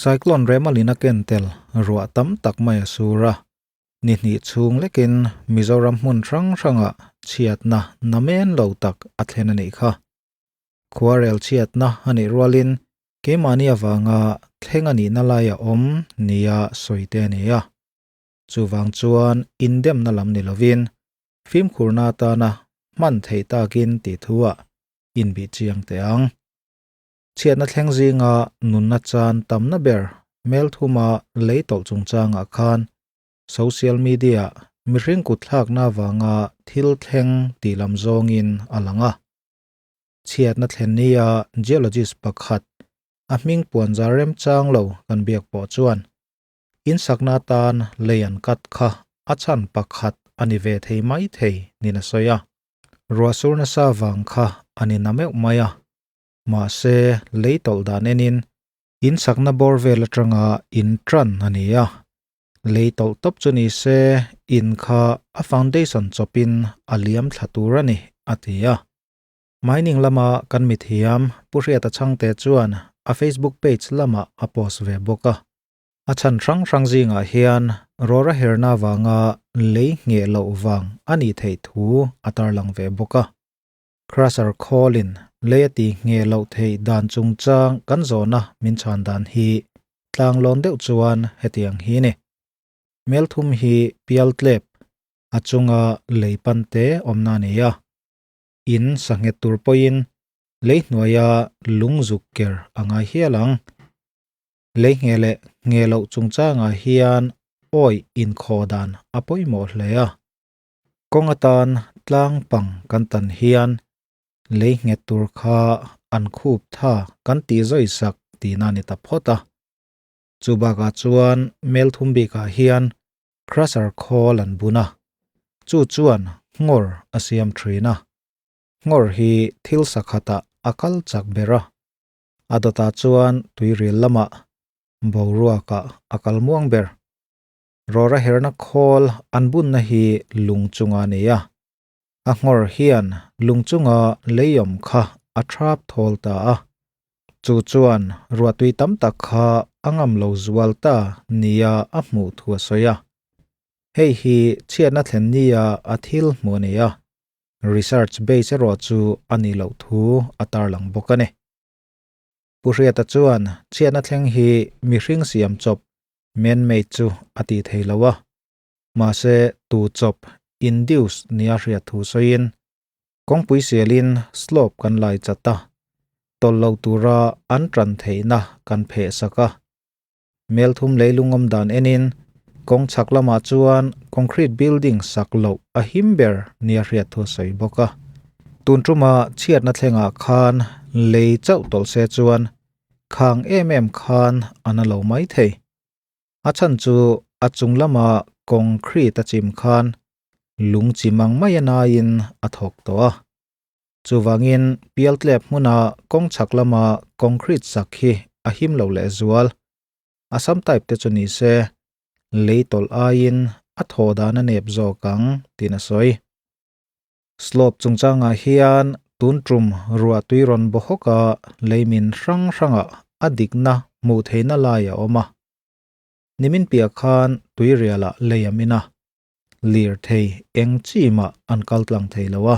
Cyclone Remalin a ken tel ruah tam tak mai a sur a, ni hnih chhung lekin Mizoram hmun hrang hrangah chhiatna namen lo tak a thlen a nih kha. Khuarel chhiatna a nih rualin keimahni avanga thleng a nihna lai a awm nia sawi te a ni a. Chuvang chuan indemna lam ni lovin fimkhurna atana hman theih takin tih thuah inbih chiang teh ang. Chhiatna thleng zinga nunna chan tamna ber Melthuma lei tawlh chungchangah khan social media mihring kutthlakna avanga thil thleng tih lam zawngin a lang a. Chhiatna thlen nia geologist pakhat a hming puanzar remchang lo kan biak pawh chuan insakna atan lei an cut kha a chhan pakhat a ni ve thei mai thei niin a sawi a. Ruahsur nasa vang kha a ni na meuh mai a. Mahse, lei tawlh dan enin insakna bawr vel atanga in tan a ni a. Lei tawlh tawp chu ni se in kha a foundation chawpin a liam thla tur a ni, a ti a. Mining lama kan mithiam Pu Hriata Chhangte chuan a Facebook page lamah a post ve bawk a. A chhan hrang hrang zingah hian rawra herna vanga lei ngheh loh vang a nih theih thu a tarlang ve bawk a. Crusher khawlin lei a ti ngheh loh theih dan chungchang kan zawhna min chhan dan hi tlanglawn deuh chuan hetiang hi ni. Melthum hi pial tlep a chunga lei pante awmna a ni a. In sanghet tur pawhin lei hnuaia lung zuk ker a ngai hial ang. Lei ngheh leh ngheh loh chungchangah hian awih inkhawh dan a pawimawh hle a. Kawng atan tlang pang kan tan hian lei nghet tur kha an khup tha kan tih zawi sak tihna a ni ta phawt a. Chu bakah chuan Melthum bikah hian crusher khawl an bun a, chu chuan nghawr a siam thin a. Nghawr hi thil sakhatah a kal chak ber a, a dawtah chuan tuiril lamah boruakah a kal muang ber. Rawra herna khawl an bunna hi lung chunga a ni a, a nghawr hian lung chunga leiawm kha a thap thawl ta a, chu chuan ruahtui tam tak kha a ngam lo zual ta nia a hmuh thu a sawi a. Hei hi chhiatna thlen nia a thil hmuh a ni a, research base erawh chu a nih loh thu a tarlang bawk a ni. Pu Hriata chuan chhiatna thleng hi mihring siam chawp man-made chu a tih thei lo a, mahse tu chawp induced nia hriat thu sawiin kawngpui sialin slope kan lai chat a, tawlh loh tura an tan theihna kan pheh sak a. Melthum leilung awm dan enin kawng chhak lamah chuan concrete building sak loh a him ber nia hriat thu a sawi bawk a. Tun tuma chhiatna thlengah khan lei chauh tawlh se chuan khang em em khan a na lo mai thei. A chhan chu a chung lama concrete a chim khan lung chim ang mai a naiin a thawk tawh a. Chuvangin pialtlep hmuna kawng chhak lama concrete sak hi a him lo lehzual. Assam type te chu ni se lei tawlh aiin a thaw dan a nep zawk ang tiin a sawi. Slope chungchangah hian tun tum ruah tui rawn baw hawk a leimin hrang hrangah a dikna hmuh theihna lai a awm a. Nimin piah khan tuirialah lei a min a, lirthei eng chi mah an kal tlang thei lo a.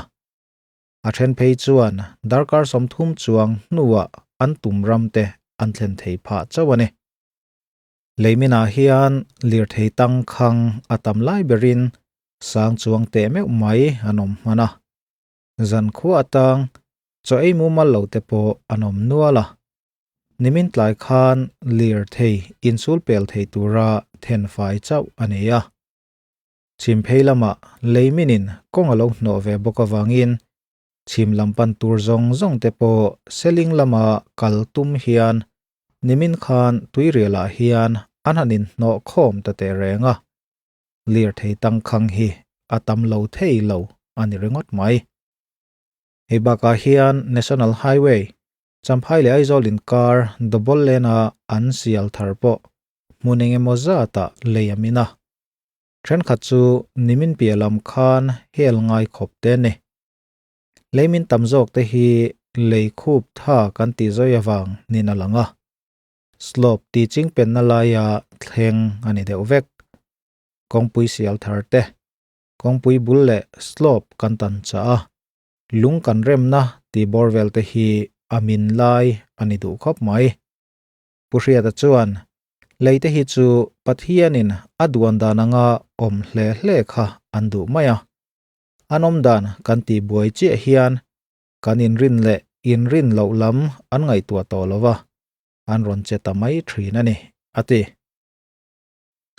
A then phei chuan darkar 30 chuang hnuah an tum ram te an thlen thei phah chauh a ni. Leiminah hian lirthei tangkhang a tam lai berin sang chuang teh meuh mai an awm hman a. Zan khua atang chaw ei mumal lo te pawh an awm nual a. Nimin tlai khan lirthei insul pel thei tura then fai chauh a ni a. Chhim phei lamah leiminin kawng a lo hnawh ve bawk avangin chhim lam pan tur zawng zawng te pawh Seling lama kal tum hian nimin khan tuirialah hian an han inhnawh khawm ta teh reng a. Lirthei tangkhang hi a tam lo thei lo a ni ringawt mai. Hei bakah hian National Highway, Champhai leh Aizawl inkar double lane-a an sial thar pawh hmun eng emaw zatah lei a min a. Thenkhat chu nimin piah lam khan hel ngai khawp te a ni. Leimin tam zawk te hi lei khup tha kan tih zawi avang niin a lang a. Slope tih chingpenna laia thleng a ni deuh vek. Kawngpui sial thar te, kawngpui bul leh slope kan tan chah a, lung kan remna tih bawr vel te hi a min lai a ni duh khawp mai. Pu Hriata chuan, Lei te hi chu Pathianin a duan dan anga awm hle hle kha an duh mai a. An awm dan kan tih buai chiah hian kan inrin leh inrin loh lam an ngaihtuah tawh lo va, an rawn che ta mai thin a ni, a ti.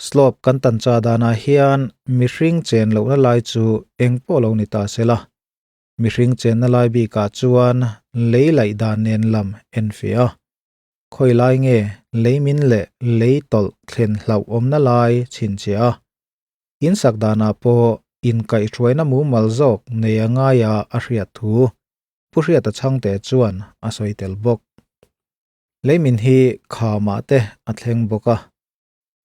Slope kan tan cha danah hian mihring chen lohna lai chu eng pawh lo ni ta se la, mihring chenna lai bikah chuan lei laih dan nen lam enfiah a, khawi lai nge lei min leh lei tawlh thlen hlauh awmna lai chhinchhiah a, insak danah pawh inkaihhruaina mumal zawk nei a ngaia a hriat thu Pu Hriata Chhangte chuan a sawi tel bawk. Leimin hi khamah te a thleng bawk a,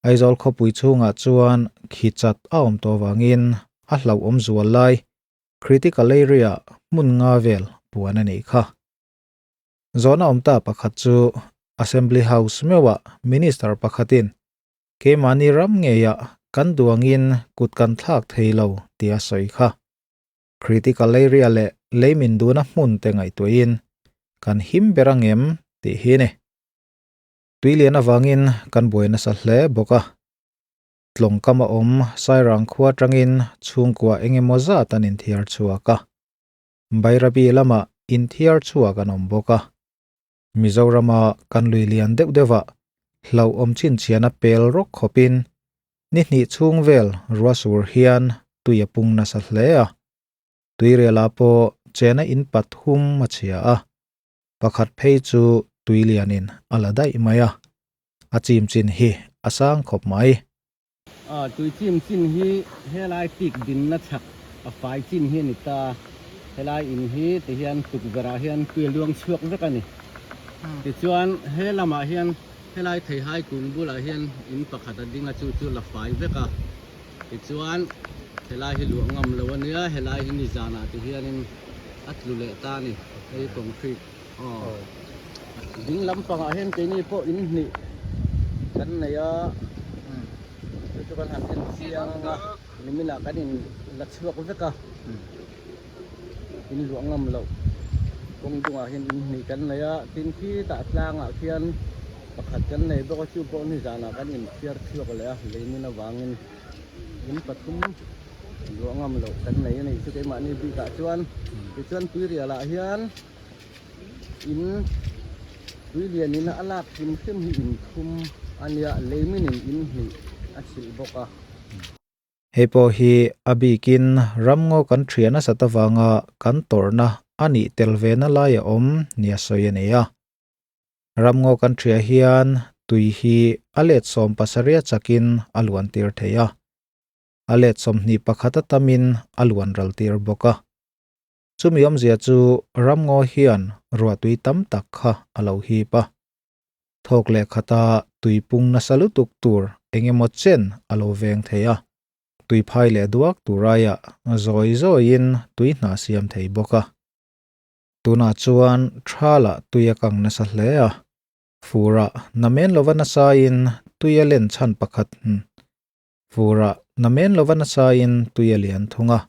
Aizawl khawpui chhungah chuan khi chat a awm tawh vangin a hlauhawm zual lai critical area hmun nga vel puan a nih kha. Zawhna awm ta pakhat chu Assembly House meuhah Minister pakhatin keimahni ram ngeiah kan duangin kut kan thlak thei lo tia sawi kha. Critical area leh leimin duhna hmun te ngaihtuahin kan him ber angem tih hi ni. Tuilian avangin kan buai nasa hle bawk a. Tlawngkam a awm Sairang khua atangin chhungkua eng emaw zat an inthiar chhuak a. Bairabi lamah inthiar chhuak an awm bawk a. Mizorama kan lui lian deuh deuhah hlauhawm chhinchhiahna pel rawk khawpin ni hnih chhung vel ruasur hian tui a pung nasa hle a. Tuirialah pawh chena in pathum a chhia a. Pakhat phei chu tui lianin a la daih mai a, a chim chin hi a sang khawp mai. Tui chim chin hi helai tik dinna chhak a fai chin hi a ni ta. Helai in hi ti hian tukverh ah hian tui a luang chhuak vek a ni. Tichuan he lamah hian helai theihai kung bulah hian in pakhat a ding a chu chu la fai vek a. Tichuan helai hi luah ngam lo a nia, helai hi nizanah ti hianin a tlu leh ta a ni, hei concrete aw. Ding lampangah hian keini pawh in hnih kan nei a, chu chu kan han en chiang ang a, niminah kan in la chhuak vek a, in luah ngam loh kawng dungah hian in hnih kan nei a, tin khitah tlangah khian pakhat kan nei bawk a, chu pawh nizanah kan inthiar chhuak leh a, leimin avangin in pathum. Luah ngam loh kan nei a nih chu keimahni bikah chuan tichuan tuirialah hian in tui lianin a lak hrim hrim hi in thum a nia leiminin in hnih a chhilh bawk a. Hei pawh hi a bikin ramngaw kan thian nasat avanga kan tawrhna a nih tel ve na lai a awm nia sawi a nei a. Ramngaw kan thiah hian tui hi a let 70 chakin a luan tir thei a. A let 21 a tamin a luan ral tir bawk a. Chumi awmzia chu ramngaw hian ruahtui tam tak kha a lo hip a. Thawk leh khata tui pung nasa lutuk tur eng emaw chen a lo veng thei a. Tui phai leh duak tur aiah zawi zawiin tui hna siam thei bawk a. Tunah chuan thalah tui a kang nasa hle a. Furah namen lova nasain tui a len chhan pakhat. Furah namen lova nasain tui a lian thung a.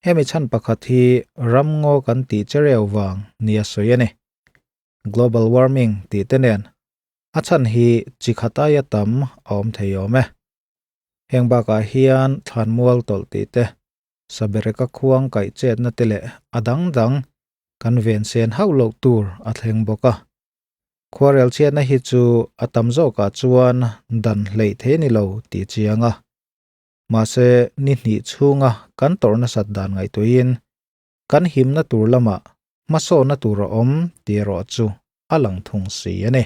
Hemi chhan pakhat hi ramngaw kan tih chereu vang nia sawi a ni. Global warming tih te nen a chhan hi chi khat aia tam a awm thei awm e. Heng bakah hian thlanmual tawlh tih te, sabereka khuang kaih chetna te leh a dang dang kan ven sen hauh loh tur a thleng bawk a. Khuarel chhiatna hi chu a tam zawkah chuan dan hleih thei a ni lo tih chiang a. Mahse, ni hnih chhunga kan tawrh nasat dan ngaihtuahin kan himna tur lamah hmasawnna tur a awm tih erawh chu a lang thung si a ni.